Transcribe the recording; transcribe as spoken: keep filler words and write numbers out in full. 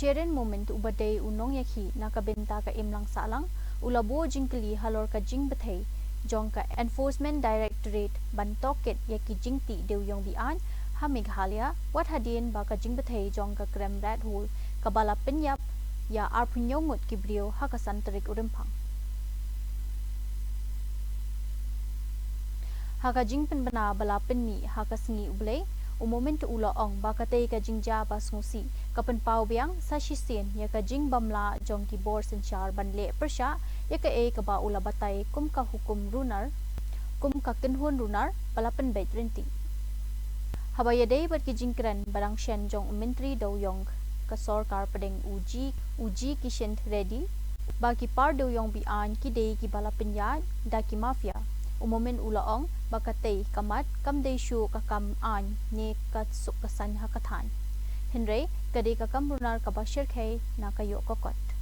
Sherin Momin uba dei u nongïakhih na ka bynta ka imlang sahlang u la buh jingkylli halor ka jingbthei jong ka Enforcement Directorate ban tohkit ïa ki jingtih dewïong be-aiñ ha Meghalaya, wat hadien ba ka jingbthei jong ka krem Red Hole kaba la pynïap ïa arphew ngut ki briew ha ka san tarik u Rymphang. Ha ka jingpynbna ba la pynmih ha ka sngi U Blei, u Momin u la ong ba katei ka jingjia ba sngewsih ka pynpaw biang sa shisien ïa ka jingbymlah jong ki bor synshar ban leh pyrshah ïa kaei kaba u la batai kum ka hukum runar, kum ka kynhun runar ba la pynbeit ryntih. Haba ïadei bad ki jingkren ba dang shen jong u Myntri Dewïong ka sorkar pdeng u G, u G Kishan Reddy, ba ki par dewïong be-aiñ ki dei kiba la pynïaid da ki mafia, u Momin u la ong ba katei ka mat kam dei shuh ka kam aiñ ne ka suk ka saiñ ha ka thaiñ, hynrei ka dei ka kam runar kaba shyrkhei na ka ïoh ka kot.